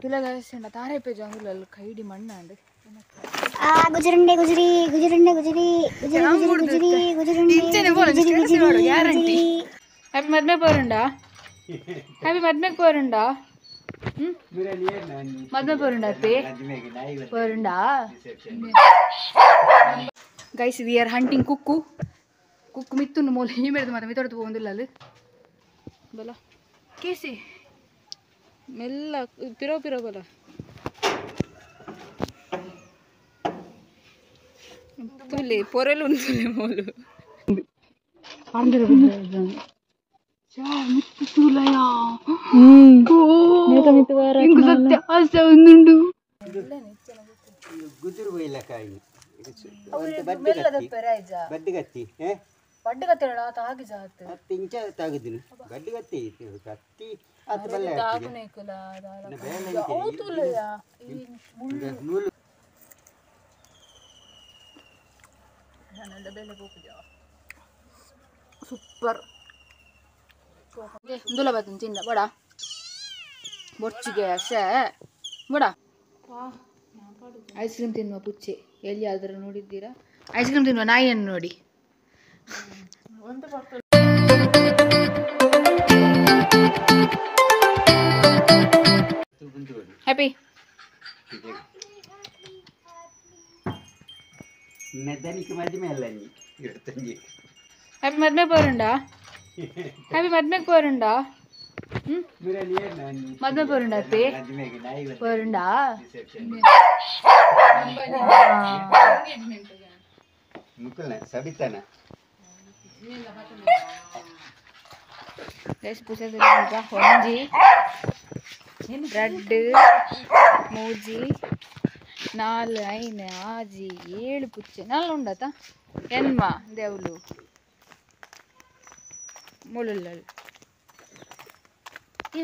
ತುಲಗಾಸಿಂಡ ತಾರೆ ಪೇಜ ಅಂಗುಲಲ್ಲಿ ಕೈಡಿ ಮಣ್ಣಾಂಡ್ ಗುಜರುಂಡೆ ಗುಜರಿ ಗುಜರುಂಡೆ ಗುಜರಿ ಗುಜರಿ ಗುಜರಿ ಗುಜರುಂಡೆ ಗುಜರಿ guarantee. Happy ಮದ್ಮೆ ಪೋರುಂಡಾ? ಹ್ಯಾಪಿ ಮದ್ಮೆಗೆ ಪೋರುಂಡಾ? ಮದ್ಮೆ ಪೋರುಂಡಾ? ಹ್ಯಾಪಿ ಪೋರುಂಡಾ? Guys we are hunting Kukku. Kukku ಮಿತ್ತುನ್ನು ಮೂಲ ಈ ಮೇರೆದು ಮಾತ್ರ ಮಿತ್ತೊಡ್ದು ಹೋಗೊಂದಿಲ್ಲ ಅಲ್ಲಿ ಬಲ ಕೇಸಿ ಮೆಲ್ಲ ಪಿರೋ ಪಿರೋ ಬಲ ತುಲೆ ಪೊರೆಲು ತುಲೆ ಮೋಲು ಸತ್ಯ ಆಸೆ ಒಂದುಂಡು ಗುಜರು ಬಡ್ಡಿಗತ್ತಿ ಬಡ್ಡಿಗತ್ತಿ ಕತ್ತಿ ಸೂಪರ್ ದುಲ ಬರ್ತೇನೆ ತಿಂದ ಬಡ ಬೊರ್ಚಿಗೆ ಅಷ್ಟೇ ಬಡ. ಐಸ್ ಕ್ರೀಮ್ ತಿನ್ನುವ ಪುಚ್ಚೆ ಎಲ್ಲಿಯಾದರೂ ನೋಡಿದ್ದೀರಾ? ಐಸ್ ಕ್ರೀಮ್ ತಿನ್ನುವ ನಾಯಿಯನ್ನು ನೋಡಿ. ಹ್ಯಾಪಿ ಹ್ಯಾಪಿ ಮದ್ಮೆ ಪೋರುಂಡಾ? ಹ್ಯಾಪಿ ಮದ್ಮೆಗೆ ಪೋರುಂಡಾ? ಮದ್ಮೆ ಪೋರುಂಡಾ? ಹ್ಯಾಪಿ ಪೋರುಂಡಾ? ಸಬಿತಾನ ಗೈಸ್ ಪೂಜೆ ಒಂಜಿ ರಡ್ಡು ಮೂಜಿ ನಾಲ್ ಐನು ಆಜಿ ಏಳು ಪುಚ್ಚೆ ನಾಲ್ ಉಂಡತ ಎನ್ಮ ದೇವ್ಲು ಮುಳುಲ್ಲಲ್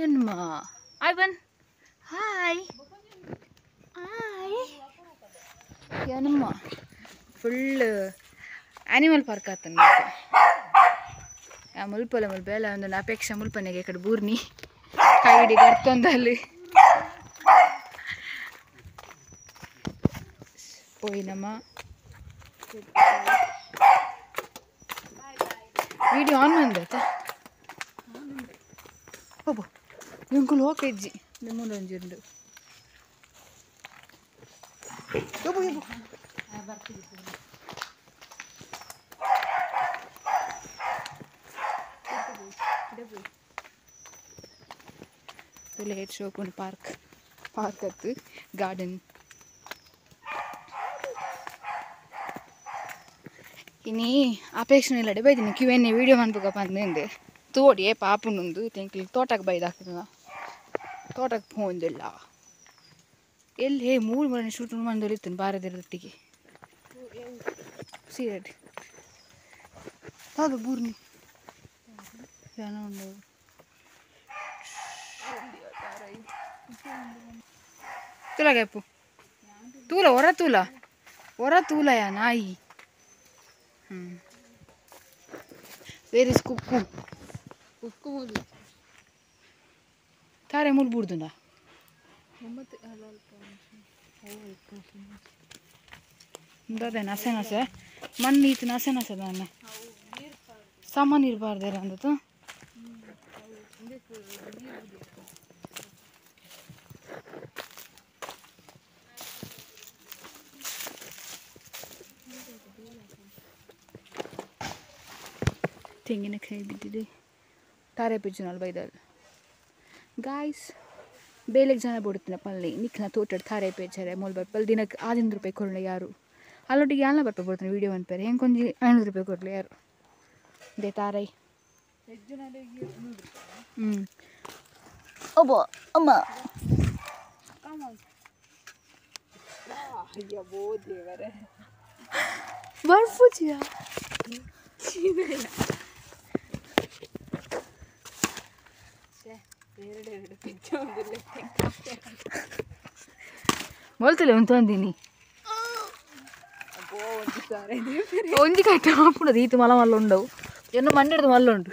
ಎನ್ಮ ಐವನ್ ಹಾಯ್ ಹಾಯ್ ಎನ್ಮ ಫುಲ್ ಆನಿಮಲ್ ಪಾರ್ಕ್ ಆತನ. ಆ ಮುಲ್ಪಲ ಮುಲ್ಪ ಎಲ್ಲ ಒಂದು ಅಪೇಕ್ಷೆ ಮುಲ್ಪನೆಗೆ ಕಡೆ ಬೂರ್ನಿ ಕೈಡಿ ಗರ್ತೊಂದಲ್ಲಿ ಪೋಯಿನಮ್ಮ. ವಿಡಿಯೋ ಆನ್ ಬಂದಾಯ್ತಾ? ಹೋಬ ಇಂಕುಲು ಹೋಕೆಜ್ಜಿ ನಿಮ್ಮೊಂಜಿ ಲೇಟ್ ಶೋಕುಂಡು ಪಾರ್ಕ್ ಪಾರ್ಕ್ ಅತ್ತು ಗಾರ್ಡನ್. ಇನಿ ಅಪೇಕ್ಷೆ ಇಲ್ಲಡೆ ಬೈದಿನಿ ಕ್ಯೂ ಎನ್ ಎ ವಿಡಿಯೋ ಮನ್ಪುಗಪ್ಪ ಅಂದೆ ತೋಡಿ ಏ ಪಾಪುನೊಂದು ತೆಂಕ್ಲಿ ತೋಟಕ್ಕೆ ಬೈದಾಕ್ತದ ತೋಟಕ್ಕೆ ಪೋಂದಿಲ್ಲ ಎಲ್ಲಿ ಹೇ ಮೂರು ಮರಣ ಶೂಟ್ ಮಂದೊಲಿತ್ತನು ಬಾರದಿರೊಟ್ಟಿಗೆ ಸೀರೆಡ್ ಹೌದು ಬೂರ್ನಿ ಜನ ಉಂಡು ತೂಲ ಗ್ಯಾಪು ತೂಲ ಹೊರ ತೂಲ ಹೊರ ತೂಲಯ ನಾಯಿ. Where is Kukku? Kukku ಮೂಲು ತಾರೆ ಮೂಲು ಬೂಡ್ದುಂಡ ದಾದೆ ನಸೆ ನಸೆ ಮಣ್ಣು ಈತು ನಸೆ ನಸೆ ದಾನೆ ಸಾಮಾನು ಇರಬಾರ್ದೇರ ಅಂದತ್ತು. ತೆಂಗಿನಕಾಯಿ ಬಿದ್ದಿದೆ ತಾರೆ ಪಿಜ್ಜುನಲ್ಲಿ ಬೈದಲ್. ಗಾಯ್ಸ್ ಬೇಲೆಗೆ ಜನ ಬಿಡುತ್ತಿನ ಪಲ್ಲಿ ನಿಕ್ನ ತೋಟಡ್ ತಾರೆ ಪೇಚಾರೆ ಮೂಲ ಬರ್ಪಲ್ ದಿನಕ್ಕೆ 500 ರೂಪಾಯಿ ಕೊಡಲಿ ಯಾರು ಅಲ್ಲೊಟ್ಟಿಗೆ ಯಾರನ್ನ ಬರ್ಪ ಬಿಡ್ತಾನೆ ವೀಡಿಯೋ ಅನ್ಪೇರೆ ಹೆಂಗೆ ಕೊಂಜಿ 500 ರೂಪಾಯಿ ಕೊಡಲಿ ಯಾರು they ತಾರೈ. ಹ್ಞೂ ಒಬ್ಬ ಅಮ್ಮ ಬರ್ಪುಜಿಯಾ ಮೊಲ್ತಲೆ ಒಂದು ತಂದೀನಿ ಒಂಜಿ ಕಟ್ಟ ಹಾಪುಣದು ಈತು ಮಲ ಮಲ್ಲ ಉಂಡವು ಎನ್ನು ಮಂಡಿಡ್ದು ಮಲ್ಲ ಉಂಟು.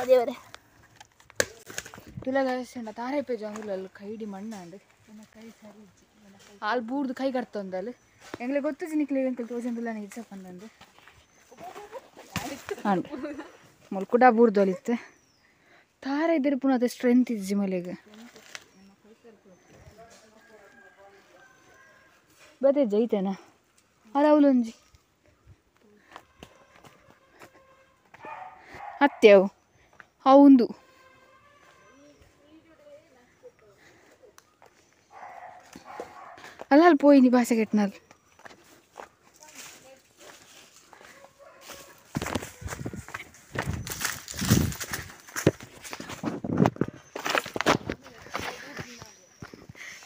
ದೇವರೇ. ತುಲಗಾಯಿಸಂಡ ತಾರೆ ಪೇಜ ಅಂಗುಲಲ್ಲಿ ಕೈಡಿ ಮಣ್ಣಾಂಡ್ ಆಲ್ ಬೂರ್ದು ಕೈ ಕಟ್ತೊಂದಲ್ ಎಂಗ್ಲೆ ಗೊತ್ತು ನಿಕ್ಲೆ ಎಂಕಲ್ ತೋಜೊಂದುಲ್ಲ ಇಜ್ಜಪ್ಪ ಅಂದಂದು ಆಂಡ್ ಮೊಲ್ ಕುಡ ಬೂರ್ದು ಅಲ್ಲಿತ್ತೆ ತಾರೆ ಇದ್ದರೆ ಪುನಃ ಅದೇ ಸ್ಟ್ರೆಂತ್ ಇಜ್ಜಿ ಮಲೆಗೆ ಬದೇ ಜೈತೇನಾ ಅಲ್ಲ ಅವಲೊಂಜಿ ಅತ್ತೆ ಅವು ಅವುಂದು ಅಲ್ಲ ಅಲ್ಲಿ ಪೋಯಿ ನೀ ಭಾಷೆ ಕೆಟ್ಟನಲ್ಲಿ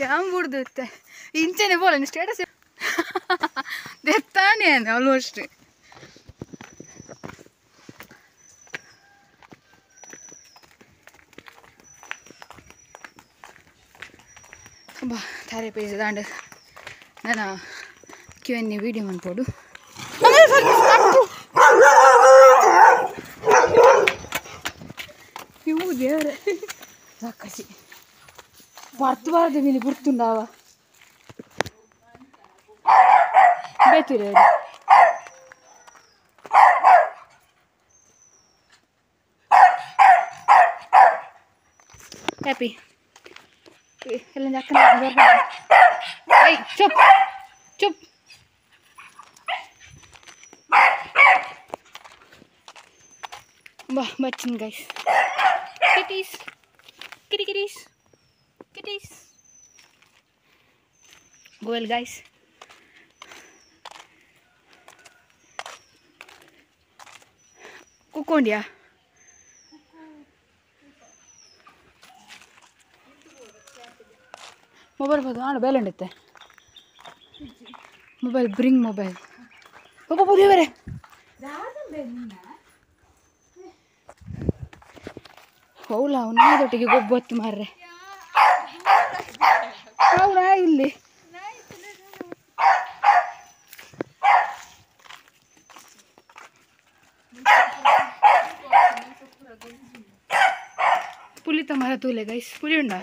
ಯಾಮ್ ಬುಡ್ದು ಇತ್ತೆ ಇಂಚೆನೆ ಬೋಲ ಸ್ಟೇಟಸ್ ದೆತ್ತಾನೆ ಆಲ್ಮೋಸ್ಟ್ ಬಾ ತಾರೆ ಪೇಜ್ ದಾಂಡ್ ನಾನು ಕ್ಯೂ ಎನ್ ವೀಡಿಯೋ ಮನ್ಪೋಡು ಇವು ದೇವ್ರೆ ಸಾಕಸಿ ಬರ್ತು ಬಾರದೆ ಮೀನು ಗುರ್ತುಂಡಾವ ಬೇತಿರಿ ಹ್ಯಾಪಿ ಎಲ್ಲ ಅಕ್ಕನ ಚುಪ್ ಚುಪ್ ಬಾ ಬಚ್ಚಿನ ಗೈಸ್ ಕಿಟೀಸ್ ಕಿಟಿ ಕಿಟೀಸ್ ಕಿಟೀಸ್ ಗೋಲ್ ಗೈಸ್ ಕುಕ್ಕೊಂಡ್ಯಾ ಮೊಬೈಲ್ ಬೋದು ಆಣ ಬೇಲೆ ಉಂಡಿತ್ತೆ ಮೊಬೈಲ್ ಬ್ರಿಂಗ್ ಮೊಬೈಲ್ ಒಬ್ಬ ದೇವರೇ ಹೌಲಾ ಅವನಾದೊಟ್ಟಿಗೆ ಗೊಬ್ಬತ್ತು ಮಾರ್ರೆ ಹೌದಾ ಇಲ್ಲಿ ಪುಲಿತ ಮರ ತೂಲೆ ಗೈಸ್ ಪುಲಿ ಉಂಡ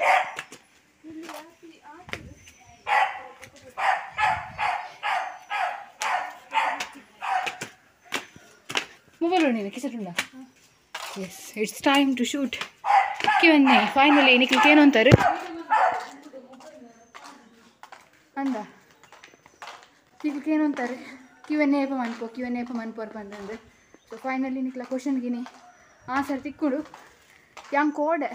ಮೊಬೈಲ್ ಉಂಡಿನ ಕಿಸಟುಂಡ. Yes, it's time to shoot. ಕಿವನ್ನೇ finally ನಿಕ್ಲಿಕ್ಕೆ ಏನು ಅಂತಾರೆ ಅಂದ ನಿಕ್ಲಿಕ್ಕೆ ಏನು ಅಂತಾರೆ ಕಿವನ್ನೇ ಏಪ ಮನ್ಪೋ ಕಿವನ್ನೇ ಏಪ ಮನ್ಪೋರ್ಪ ಅಂತಂದು. ಸೊ ಫೈನಲಿ ನಿಕ್ಲ ಕ್ವಶನ್ಗಿನಿ ಆನ್ಸರ್ ತಿಕ್ಕೊಂಡು ಯಾಂಗ್ ಕೋಡೆ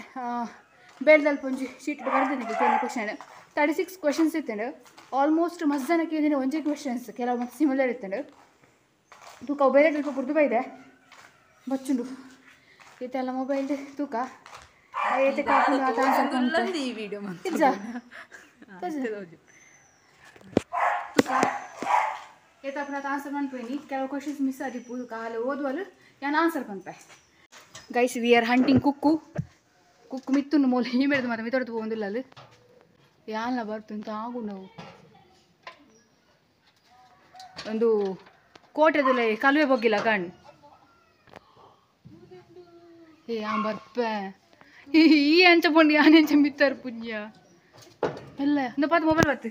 ಬೇಲ್ದಲ್ಪ ಒಂಜಿ ಶೀಟ್ ಬರ್ದು ನಿಕ್ಲಿಕ್ಕೆ ಏನು ಕ್ವಶನ್ 36 ಕ್ವಶನ್ಸ್ ಇತ್ತಂಡು. ಆಲ್ಮೋಸ್ಟ್ ಮಸ್ತ್ ಜನಕ್ಕೆ ಏನಿದೆ ಒಂಜೇ ಕ್ವಶನ್ಸ್ ಕೆಲವು ಮತ್ತೆ ಸಿಮಿಲರ್ ಇತ್ತಂಡು. ತೂಕ ಅವು ಬೇರೆ ಸ್ವಲ್ಪ ಬುರ್ದು ಬೈದೆ ಬಚ್ಚುಂಡು ಈತೆಲ್ಲ ಮೊಬೈಲ್ ತೂಕ ಏತೆ ಕಾಪುಂಡು ಆತ ಆನ್ಸರ್ ಪನ್ಪೆ ಈ ವಿಡಿಯೋ ಇಜ್ಜ ತೂಕ ಏತ ಅಪುನ ಆನ್ಸರ್ ಪನ್ಪೇನಿ ಕೆಲವು ಕ್ವಶನ್ಸ್ ಮಿಸ್ ಆದಿಪ್ಪು ತೂಕ ಅಲ್ಲಿ ಓದುವಲು ಯಾನ್ ಆನ್ಸರ್ ಪನ್ಪೆ. Guys we are hunting Kukku Kukku ಮಿತ್ತುಂಡು ಮೋಲು ಈ ಮೇರೆದು ಮಾತ್ರ ಮಿತ್ತೊಡ್ದು ಪೋವೊಂದುಲ್ಲ ಅಲ್ಲಿ ಯಾನ್ಲ ಬರ್ಪುಂತ ಆಗುಂಡವು ಒಂದು ಕೋಟೆದಲ್ಲ ಕಲುವೆ ಬೊಗ್ಗಿಲ್ಲ ಕಣ್ ಏ ಆಂ ಬರ್ಪೆ ಈ ಅಂಚ ಪೊಂಡು ಯಾನ್ ಅಂಚ ಮಿತ್ತಾರು ಪುಣ್ಯ ಅಲ್ಲ ಇಂದ ಪಾತ್ ಮೊಬೈಲ್ ಬತ್ತು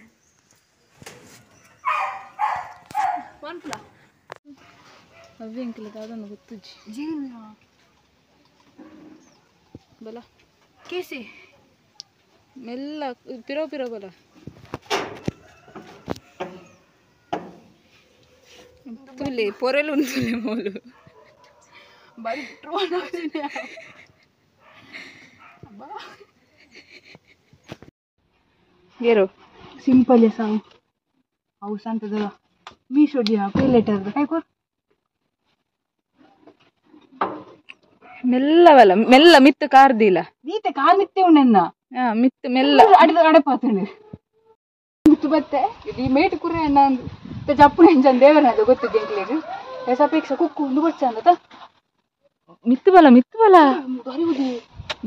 ಪನ್ಪುಲ ಅವ್ವೆ ಅಂಕಲ್ ದಾದನ ಗೊತ್ತುಜ್ಜಿ ಜೀವನ ಬಲ ಕೇಸಿ ಮೆಲ್ಲ ಪಿರೋ ಪಿರೋ ಬಲ ತುಲೆ ಪೊರೆಲು ಉಂತುಲೆ ಮೋಲು ಬಾರಿ ಟ್ರೋಲ್ ಆಗುದಿನ ಅಬ್ಬಾ ಗೇರು ಸಿಂಪಲ್ ಸಾವು ಅವು ಸಂತದಲ್ಲ ಮೀಶೋ ದಿನ ಪೇ ಲೆಟರ್ ಕೈ ಕೊರ್ ಮೆಲ್ಲವಲ್ಲ ಮೆಲ್ಲ ಮಿತ್ತು ಕಾರ್ದಿಲ್ಲ ನೀತೆ ಕಾರ್ ಮಿತ್ತೆ ಉಂಡೆನ್ನ ಹಾ ಮಿತ್ತು ಮೆಲ್ಲ ಅಡಿದ ಅಡಪಾತುಂಡು ಮಿತ್ತು ಬತ್ತೆ ಇದು ಈ ಮೇಟ್ ಕುರೆ ಅನ್ನ ಜಪ್ಪುನ ಎಂಜನ್ ದೇವರನ ಅದು ಗೊತ್ತಿದ್ದೆ ಎಂಕ್ಲೆಗ್ ಎಸಪೇಕ್ಷ ಕುಕ್ಕು ಒಂದು ಗೊಚ್ಚ ಅಂದತ ಮಿತ್ತು ಬಲ ಮಿತ್ತು ಬಲ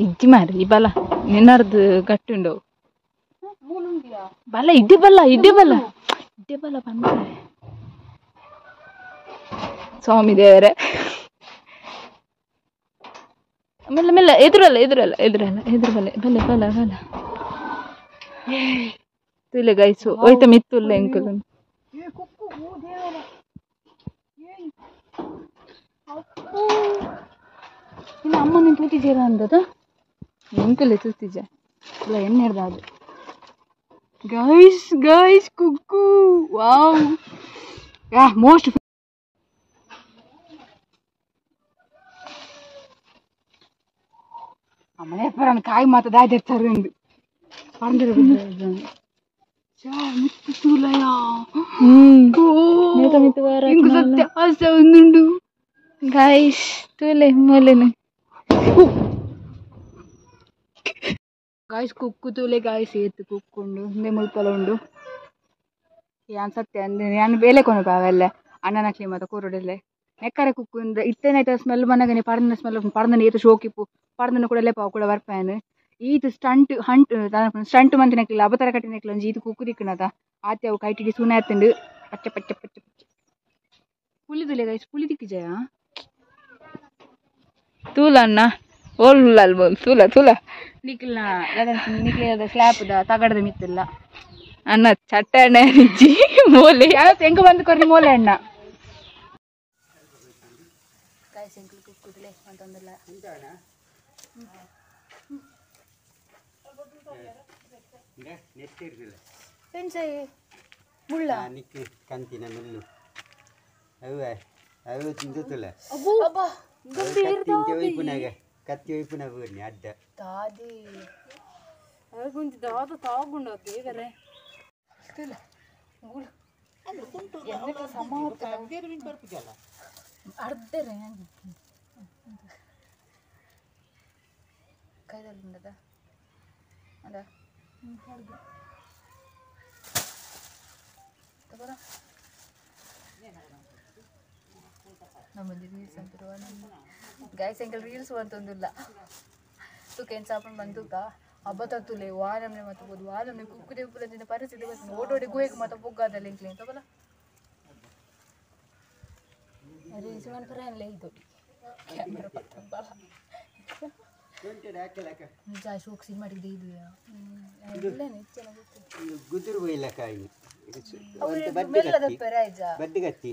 ಇಜ್ಜಿ ಮಾರಿ ಈ ಬಲ ನಿನ್ನರ್ದು ಗಟ್ಟಿ ಉಂಡವು ಬಲ ಇಡ್ಡಿ ಬಲ್ಲ ಇಡ್ಡಿ ಬಲ್ಲ ಇಡ್ಡಿ ಬಲ ಬಂದ ಸ್ವಾಮಿ ದೇವರೇ. ಮೆಲ್ಲ ಮೆಲ್ಲ ಎದುರಲ್ಲ ಎದುರಲ್ಲ ಎದುರಲ್ಲ ಎದುರು ಬಲೆ ಬಲೆ ಬಲ ಬಲ ತುಲೆ ಗೈಸು ಹೋಯ್ತ ಮಿತ್ತುಲ್ಲ ಎಂಕುಲು ಇನ್ನು ಅಮ್ಮ ನೀನು ತೂತಿದ್ದೀರ ಅಂದದ ಎಂಕುಲೆ ತೂತಿಜ ಇಲ್ಲ ಎಣ್ಣೆ ಹಿಡ್ದ ಅದು ಗೈಸ್ ಗೈಸ್ ಕುಕ್ಕು ವಾವ್ ಯಾ ಮೋಸ್ಟ್ ಅಮ್ಮನೆ ಪರನ್ ಕಾಯಿ ಮಾತ ದಾಯ್ದಿರ್ತಾರೆ ಎಂದು ಪರಂದಿರ ಮಿತ್ತು ತೂಲಯ ಇಂಗು ಸತ್ಯ ಆಸೆ ಒಂದುಂಡು ಗೈಸ್ ತೂಲೆ ಮೊಲೆನೆ ಗಾಯ್ಸ್ ಕುಕ್ಕು ತೂಲೆ ಗಾಯ್ಸ್ ಏತು ಕುಕ್ಕೊಂಡು ಹಿಂದೆ ಮುಲ್ಪಲ ಉಂಡು ಯಾನ್ ಸತ್ಯ ಅಂದೆ ಯಾನ್ ಬೇಲೆ ಕೊನಪ ಅವೆಲ್ಲ ಅಣ್ಣನಕ್ಲಿ ಮಾತ ಕೋರುಡಲ್ಲೆ ನೆಕ್ಕರೆ ಕುಕ್ಕು ಇಂದ ಇತ್ತೇನಾಯ್ತು ಸ್ಮೆಲ್ ಮನಗನೆ ಪರ್ದನ ಸ್ಮೆಲ್ ಪರ್ದನ ಏತು ಶೋಕಿಪ್ಪು ಪರ್ದನ ಕೂಡ ಲೆಪ್ಪ ಕೂಡ ಬರ್ಪಾನು ಈತ ಸ್ಟಂಟ್ ಹಂಟ್ ಸ್ಟಂಟ್ ಮಂತಿನಕ್ಕಿಲ್ಲ ಅಬತರ ಕಟ್ಟಿನಕ್ಲ ಒಂಜಿ ಈತ ಕುಕ್ಕು ದಿಕ್ಕನದ ಆತೆ ಅವು ಕೈಟಿಡಿ ಸೂನ ಆತಂಡು ಪಚ್ಚ ಪಚ್ಚ ಪಚ್ಚ ಪಚ್ಚ ಪುಲಿ ತುಲೆ ಗೈಸ್ ಪುಲಿ ದಿಕ್ಕಿಜಯ ತೂಲ ಅಣ್ಣ ಓಲ್ ಅಲ್ಬೋಲ್ ತೂಲ ತೂಲ ನಿಕ್ಲ ನಿಕ್ಲ ಸ್ಲ್ಯಾಪ್ the ತಗಡದ ಮಿತ್ತಿಲ್ಲ ಅಣ್ಣ ಚಟ್ಟ ಅಣ್ಣ ನಿಜ್ಜಿ ಮೋಲೆ ಯಾವ ಹೆಂಗ ಬಂದು ಕೊರ್ರಿ ಮೋಲೆ ಅಣ್ಣ ಗಾಯ್ಸ್ ಎಂಕುಲು ಕುಕ್ಕುದುಲೆ ಅಂತಂದಲ್ಲ ಮುಳ್ಳ ನಿಕ್ಕಿ ಕಂತಿನ ಮುಳ್ಳು ಅವೇ ಅವು ತಿಂದುತ್ತಲ್ಲ ಕತ್ತಿ ಒಯ್ಪುನಾಗ ಕತ್ತಿ ಒಯ್ಪುನಾಗ ಊರ್ನಿ ಅಡ್ಡ ದಾದಿ ದಾದ ತಾಗುಂಡು ದೇವರೇ ಅರ್ಧರೆ ಕೈದಲ್ಲಿ ಅದ ತಗೋರ ನಮ್ಮಲ್ಲಿ ರೀಲ್ಸ್ ಅಂತಿರುವ ಗಾಯ್ಸ್ ಎಂಕಲ್ ರೀಲ್ಸ್ ಅಂತೊಂದಿಲ್ಲ ತುಕೆನ್ ಸಾಪನ್ ಬಂದುಕ ಹಬ್ಬ ತತ್ತುಲೆ ವಾ ನಮ್ನೆ ಮತ್ತೆ ಬೋದು ವಾ ನಮ್ನೆ ಕುಕ್ಕುದೆ ಪುಲಂಜಿನ ಪರಿಸ್ಥಿತಿ ಗೊತ್ತು ಓಡೋಡಿ ಗುಹೆಗೆ ಮತ್ತೆ ಪೊಗ್ಗಾದಲ್ಲಿ ಇಂಕ್ಲಿ ತಗೋಲ ರೀಲ್ಸ್ ಮನ್ಪರ ಅಲ್ಲೇ ಇದು ಕ್ಯಾಮ್ರಾ ಪತ್ತಂಬಲ ನಿಜ ಶೋಕ್ ಸಿನಿಮಾಟಿಗೆ ಇದು ಗುದುರು ಬೈಲ ಕಾಯಿ ಬಡ್ಡಿಗತ್ತಿ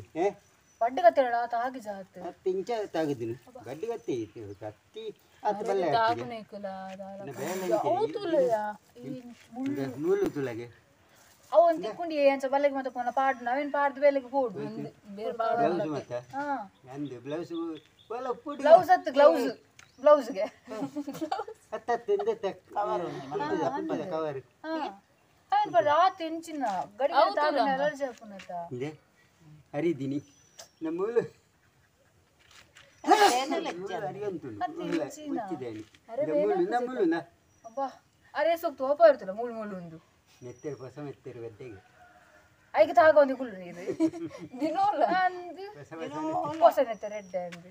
ಬಡ್ಡಿಗತ್ತಿ ತಾಗಿ ಜಾತ್ ಇಂಚ ತಾಗುದಿನ ಬಡ್ಡಿಗತ್ತಿ ಕತ್ತಿ ಆತ ಬಲ್ಲೆ ಮುಳ್ಳು ತುಲಗೆ ಅವು ಒಂದು ತಿಕ್ಕೊಂಡು ಅಂಚ ಬಲ್ಲೆಗೆ ಮತ್ತೆ ಪೋನ ಪಾಡ್ ನಾವೇನು ಪಾಡ್ದು ಬೇಲೆಗೆ ಪೋಡು ಬ್ಲೌಸ್ ಮತ್ತೆ ಅಂದು ಬ್ಲೌಸ್ ಬ್ಲೌಸ್ ಹತ್ತು ಗ್ಲೌಸ್ ಬ್ಲೌಸ್ಗೆ ಕವರ್ ರಾತ್ ಎಂಚಿನ ಗಡಿ ಅಲರ್ಜಿ ಆಪುನತ ಹರಿದಿನಿ ನಮ್ಮ ಅಬ್ಬಾ ಅರೆ ಸೊಕ್ತು ಓಪ ಇರ್ತಲ್ಲ ಮುಳ್ಳು ಮುಳ್ಳು ಉಂಡು ಮೆತ್ತರು ಹೊಸ ಮೆತ್ತರು ಗದ್ದೆಗೆ ಐಗೆ ತಾಗ ಒಂದು ಕುಳ್ಳು ನೀರು ದಿನೋಲ ಅಂದು ಪೋಸ ನೆತ್ತರ ಎಡ್ಡೆ ಅಂದು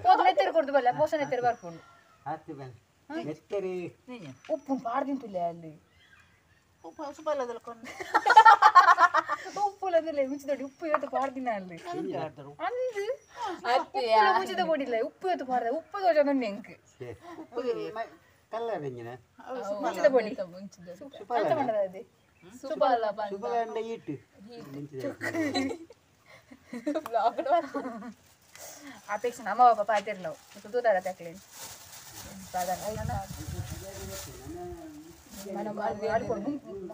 ಪೋಸ ನೆತ್ತರ ಕೊಡ್ದು ಬಲ್ಲ ಪೋಸ ನೆತ್ತರ ಬರ್ಪುಂಡು ಆತು ಬಲ್ಲ ಮೆತ್ತರು ಉಪ್ಪು ಪಾಡ್ದಿಂತುಲೆ ಅಲ್ಲಿ ಉಪ್ಪು ಅಂದ್ರೆ ಮುಂಚೆ ದೊಡ್ಡ ಉಪ್ಪು ಇವತ್ತು ಪಾಡ್ದಿನ ಅಲ್ಲಿ ಅಂದು ಮುಂಚಿತ ಕೊಡಿಲ್ಲ ಉಪ್ಪು ಇವತ್ತು ಪಾಡ್ದ ಉಪ್ಪು ದೋಷ ನೆಂಕ್ ಕಲ್ಲರ್ ಎಂಜಿನ ಮುಂಚಿತ ಪೊಡಿ ಅಂತ ಮಾಡದ ಅದೇ ಸುಪಾಲ ಸುಬಲ ಅಂಡ ಈಟು ಅಪೇಕ್ಷೆ ನಮ್ಮ ಬಾಬಾ ಪಾತಿರ್ ನಾವು ತೂತಾರ ತಕ್ಲೇನು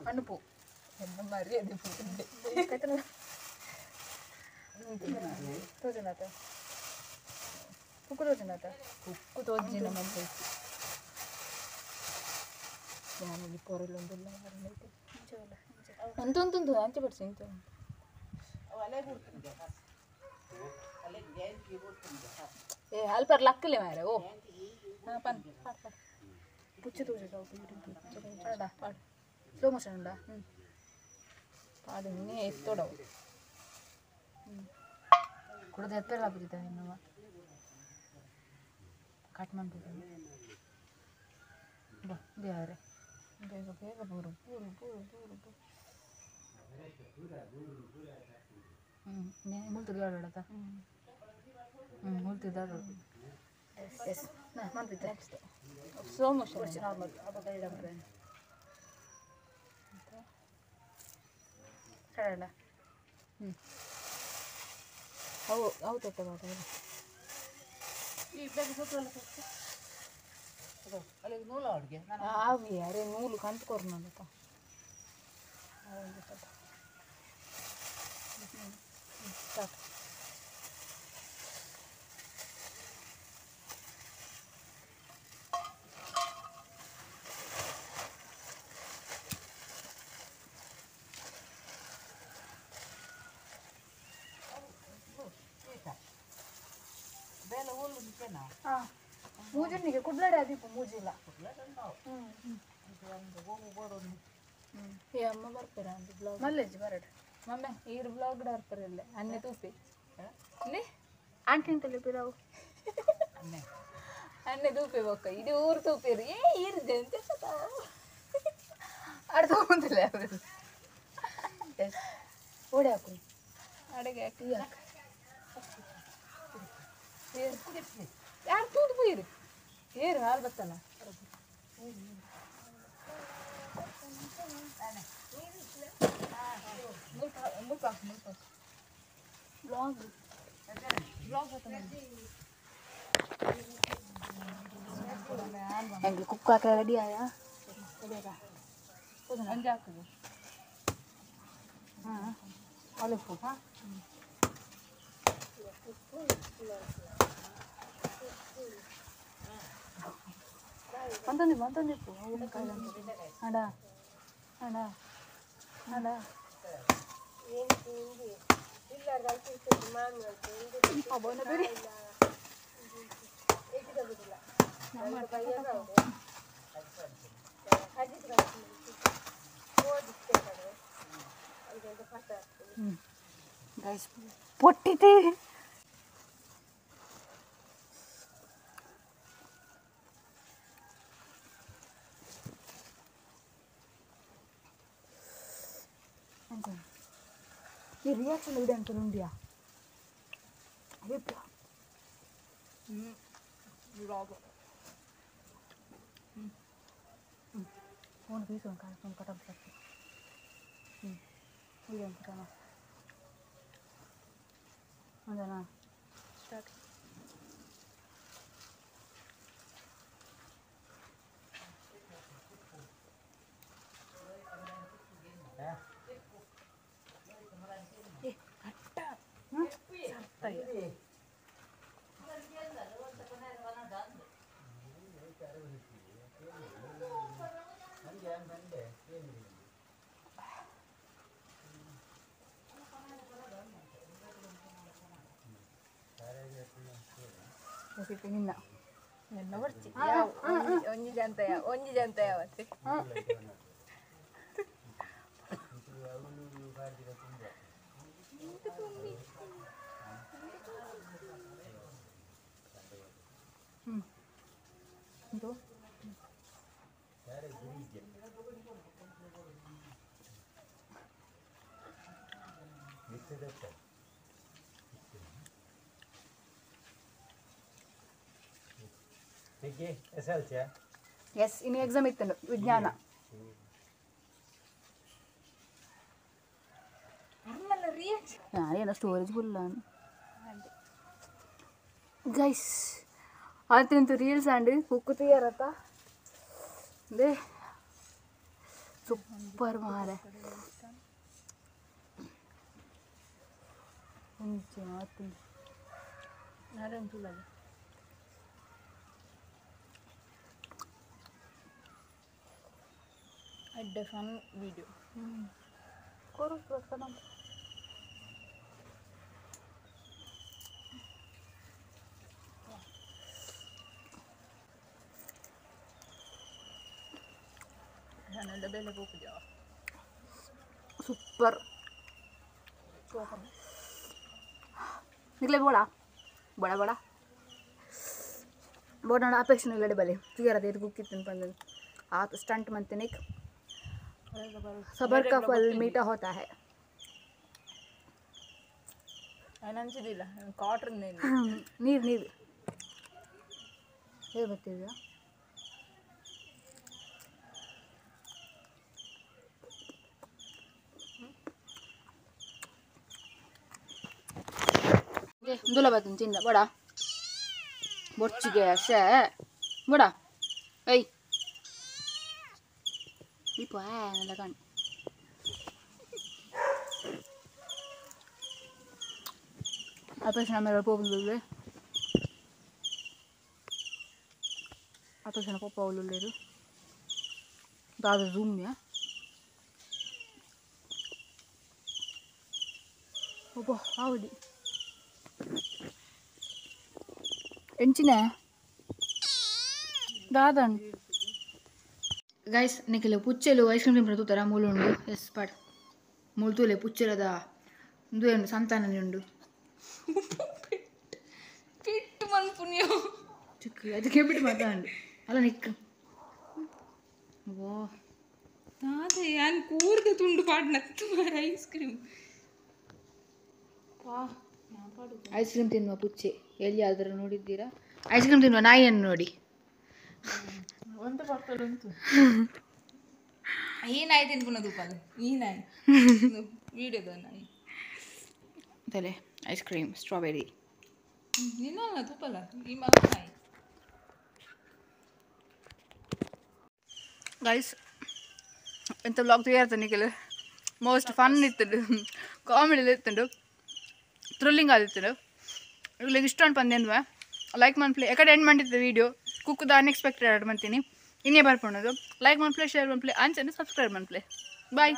ಕಣ್ಣು ಮರ್ಯಾದೆ ತೋಜನಾಥ ಕುಕ್ಕು ತೋಜನಾಥ ಕುಕ್ಕು ತೋಜಿನ ಮಂತೆ ಯಾನಲ್ಲಿ ಪೊರಲೊಂದುಲ್ಲ ಅಂತೊಂದು ಅಂಚೆ ಪಡ್ಸಿ ಇಂತ ಏ ಅಲ್ಪರ್ ಲಕ್ಕಲೆ ಮಾರೆ ಓ ಹಾಂ ಪನ್ ಪುಚ್ಚು ತೋಜ ಪಾಡು ಸ್ಲೋ ಮೋಷನ್ ಉಂಡಾ ಹ್ಞೂ ಪಾಡು ನೀ ಎತ್ತೋಡವು ಕುಡ್ದು ಎಪ್ಪೆಲ್ಲ ಆಗುತ್ತಿದ್ದ ಇನ್ನವ ಕಟ್ ಮಾಡ್ಬಿಟ್ಟು ಬಾ ದೇವರೇ ಬೇಗ ಬೇಗ ಬೂರು ಬೂರು ಬೂರು ಬೂರು ಬೂರು ಹ್ಞೂ ಮುಳ್ತಿದ್ದಾಡೋಡತ್ತ ಹ್ಞೂ ಮುಳ್ತಿದ್ದಾಡೋಡು ಎಸ್ ಮನ್ಪಿದ್ದೆ ನೆಕ್ಸ್ಟ್ ಸ್ಲೋ ಮೋಷನ್ ನಾರ್ಮಲ್ ಕಡಣ ಹ್ಞೂ ಅವು ಅವು ತೊಟ್ಟ ಬಾಟ ಆವಿ ಅರೆ ನೂಲು ಕಂತು ಕೊರ್ನಪ್ಪ. ಸ್ಟಾರ್ಟ್. ಮೂಜಿನಿಗೆ ಕುಡ್ಲಡೆ ಅದೀಪು ಮೂಜಿಲ್ಲ. ಏ ಅಮ್ಮ ಬರ್ತಾರ ಅಂತ ಬ್ಲಾಗ್ ಮಲ್ಲೇಜ್ ಬರಡು ಮಮ್ಮೆ ಈರು ಬ್ಲಾಗ್ ಬರ್ತಾರಲ್ಲ ಅನ್ನೆ ತೂಪಿ ನೇ ಆಂಟಿ ಅಂತಲೇ ಪಿರಾವು ಅನ್ನೆ ತೂಪೆ ಬೊಕ್ಕ ಇದು ಊರು ತೂಪೇರು ಏ ಈರ್ದೆ ಅಂತ ಅರ್ಧ ತಗೊಂತಿಲ್ಲ ಎಸ್ ಓಡಿ ಹಾಕು ಅಡುಗೆ ಹಾಕಿ ಯಾರು ತೂದು ಪೋಯಿರು ಏರು ಹಾಲು ಬತ್ತಲ್ಲ. ಬ್ಲಾಗ್ ಬ್ಲಾಗ್ ಹೆಂಗೆ ಕುಕ್ ಹಾಕಿ ರೆಡಿ ಆಯಾ? ಒಂಜಿ ಹಾಕುದು ಹಾಂ ಅಲ್ಲಪ್ಪು. ಹಾಂ ಮಂತೊಂದಿಪ್ಪು ಮಂತೊಂದಿಪ್ಪು ಅಡ ಅಡ ಅಡ ಗೈಸ್ ಪೊಟ್ಟಿದೆ. ಈ ರಿಯಾಕ್ಷನ್ ವಿಡಿಯೋ ಅಂತ ಉಂಡಿಯಾ? ಫೋನ್ ಪೀಸ್ ಒಂದು ಕಾಲ ಫೋನ್ ಕಟ್ ಆಗ್ತದೆ. ಹ್ಞೂ ವಿಡಿಯೋ ಅಂತ ಹೌದಾ? ಸ್ಟಾರ್ಟ್. ರೆಸಿಪಿ ನಿನ್ನ ಎಲ್ಲ ಬರ್ಚಿ ಒಂಜಿ ಜಂತ ಒಂಜಿ ಜಂತ ಯಾವತ್ತೆ ಇದು ಎಸ್ ಇನ್ನು ಎಕ್ಸಾಮ್ ಇತ್ತು ವಿಜ್ಞಾನ. ನಾನೇನೋ ಸ್ಟೋರೇಜ್ ಫುಲ್ ಗೈಸ್ ಆತಂತು ರೀಲ್ಸ್ ಆಂಡ್ ಕುಕ್ಕು ತಯಾರತ್ತ they super ಮಾರೆ ಮುಂಚೆ ಮಾತು ಅಡ್ಡೆ ಫನ್ ವಿಡಿಯೋ ಬೆಲೆ ಪೋಪುಜ ಸೂಪರ್ ನಿಕ್ಲೆ ಬೋಡ ಬಡ ಬಡ ಬೋಡ ಅಪೇಕ್ಷೆ ನಿಲ್ಲಡೆ ಬಲೆ ತುಯಾರದ ಇದು ಕುಕ್ಕಿತ್ತು ಬಂದ ಆತ ಸ್ಟಂಟ್ ಮಂತನಿಕ್ सबर का फल मीठा होता है. ಅನ್ಸಿದಿಲ್ಲ ಕಾಟ್ರ್ ನೀರು ನೀರು ಹೇಗೆ ಬರ್ತಿದ್ಯಾ? ಇಂದುಲ ಬರ್ತೀನಿ ತಿಂದ ಬಡ ಬೊರ್ಚಿಗೆ ಅಷ್ಟೇ ಬಡ I ಇಪ್ಪ ಕಾಣ್ ಅಪೇಕ್ಷಣ ಮೇಲೆ ಪೋಪುಂದುಲ್ಲೆ ಅಪೇಕ್ಷಣ ಪಪ್ಪ ಉಳ್ಳುಲ್ಲೇರು ದಾದ ಝೂಮ್ಯಾ ಒಬ್ಬ ಹೌದು ಎಂಚಿನ ದಾದನ್ ಗೈಸ್ ನಿಖಿಲ ಪುಚ್ಚೆಲು ಐಸ್ ಕ್ರೀಮ್ ತಿಂಪುನ ತೂತರ ಮೂಲುಂಡು ಎಸ್ ಪಾಡ್ ಮೂಲು ತೂಲೆ ಪುಚ್ಚೆಲದ ಉಂದು ಏನು ಸಂತಾನನೆ ಉಂಡು ಪಿಟ್ಟು ಮನ್ಪುನಿಯೋ ಚಿಕ್ಕ ಅದಕ್ಕೆ ಬಿಟ್ಟು ಮಾತಾಂಡು ಅಲ್ಲ ನಿಕ್ ಓ ದಾದ ಯಾನ್ ಕೂರ್ದ ತುಂಡು ಪಾಡ್ನತ್ತು ಮಾರ ಐಸ್ ಕ್ರೀಮ್ ಪಾ ಐಸ್ ಕ್ರೀಮ್ ತಿನ್ನುವ ಪುಚ್ಚೆ ಎಲ್ಲಿಯಾದರೂ ನೋಡಿದ್ದೀರಾ? ಐಸ್ ಕ್ರೀಮ್ ತಿನ್ನುವ ನಾಯಿಯನ್ನು ನೋಡಿ. ಒಂದು ಪಕ್ಕದ ಉಂಟು ಈ ನಾಯಿ ತಿನ್ಪುನ ತೂಪದು ಈ ನಾಯಿ ವಿಡಿಯೋದ ನಾಯಿ ತಲೆ ice cream strawberry ನಿನ್ನಲ್ಲ ತೂಪಲ್ಲ ಈ ಮಗ ನಾಯಿ. ಗೈಸ್ ಎಂತ ಬ್ಲಾಗ್ ತಯಾರ್ತಾನೆ ಕೆಲವು ಮೋಸ್ಟ್ ಫನ್ ಇತ್ತದು, ಕಾಮಿಡಿ ಇತ್ತುಂಡು, ಥ್ರಿಲ್ಲಿಂಗ್ ಆದಿತ್ತುಂಡು. ಇವ್ರಿಗೆ ಇಷ್ಟ ಪಂದೇನ್ವ ಲೈಕ್ ಮನ್ಪ್ಲೆ ಎಕಡೆ ಎಂಡ್ ಮಾಡಿದ್ದೆ ವೀಡಿಯೋ ಕುಕ್ಕುದ ಅನ್ಎಕ್ಸ್ಪೆಕ್ಟೆಡ್ ಆಡ್ ಮಾಡ್ತೀನಿ ಇನ್ನೇ ಬರ್ಪೊಣದು. ಲೈಕ್ ಮನ್ಪ್ಲೆ, ಶೇರ್ ಮನ್ಪ್ಲೆ, ಅಂಚನೆ ಸಬ್ಸ್ಕ್ರೈಬ್ ಮನ್ಪ್ಲೆ. ಬಾಯ್.